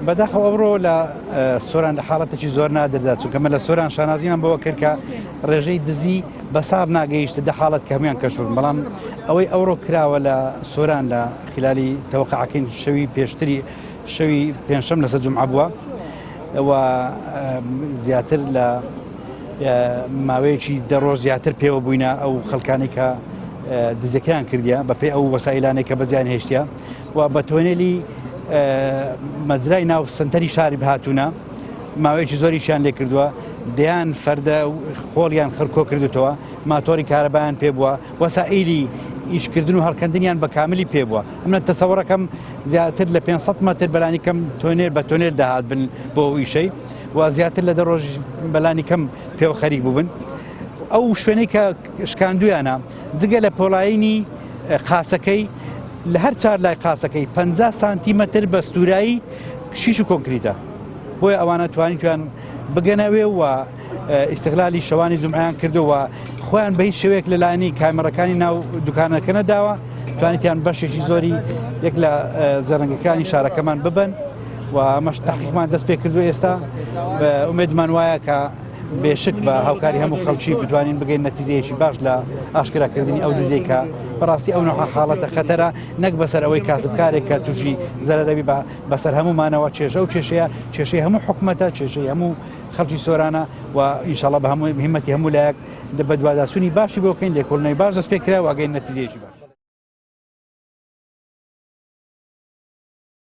بەداخەوە ئەوڕۆ لە سۆران لە حاڵەتێکی زۆر نادردا چونکە مە لە سۆران شانازیمان بەوە کرد کە ڕێژەی دزی بە ساڵ ناگەیشتە دە حاڵەت کە هەمویان کەشف بوون بەڵام ئەوەی ئەوڕۆ کراوە لە سۆران لە خلالی تەوەقعەکەین شەوی پێشتری شەوی پێنجشەم لەسەر جومعە بووە و زیاتر لە ماوەیەکی دە ڕۆژ زیاتر پێوە بووینە ئەو خەڵکانی کە دزەکەیان کردیە بەپێی ئەو وەسایلانەی کە بەجیان هێشتە و بە تۆنێلی مەزرای ناو سنتەری شاری بهاتوونە ماوەیەکی زۆریشیان لێ کردووە دەیان فەردە خۆڵیان خرکۆ کردوتەوە ماتۆری کارەبایان پێ بووە وەسائیلی ئیشکردن و هەڵکەندنیان بە کاملی پێ بووە ئەمە تەسەوڕەکەم زیاتر لە 500 مەتر بەلانی کەم تۆنێل بە تۆنێل دەهات بن بۆ ئەو ئیشەی و زیاتر لە دە ڕۆژ بەلانی کەم پێوە خەریک بووبن ئەو شوێنەی کە شکاندویانە جگە لە پۆڵایینی قاسەکەی لە هەر چار لای قاسەکەی 50 سانتیمەتر بە ستورایی شیش و کۆنکریتە بۆیە ئەوانە توانیتیان بگەنەوێ و ئیستغلالی شەوانی جومعەیان کردووە خۆیان بە هیچ شێوەیەک لەلایەنی کامێڕەکانی ناو دوکانەکە نەداوە توانیتیان بەشێکی زۆری یەک لە زەرنگەکانی شارەکەمان ببن و ئەمەش تحقیقمان دەست پێ کردو ئێستا ئومێدمان وایە کە بێشک بە هاوکاری هەموو خەڵکی بتوانین بگەین نەتیجەیەکی باش لە ئاشکراکردنی ئەو دزێکە بەڕاستی ئەو نەوە حاڵەتە خەتەرە نەک بەسەر ئەوەی کاسبکارێک کە تووشی زەرەرەبی بە بەسەر هەمومانەوە کێشە و کێشەیە کێشەی هەموو حکومەتە کێشەی هەموو خەڵکی سۆرانە و ئینشاڵڵا بە هەموو هیمەتی هەموو لایەک بەدواداچوونی باشی بۆ بکەین لێکۆڵینەوەی باش دەست پێ کرا و ئەگەین نەتیجەیەکی باش.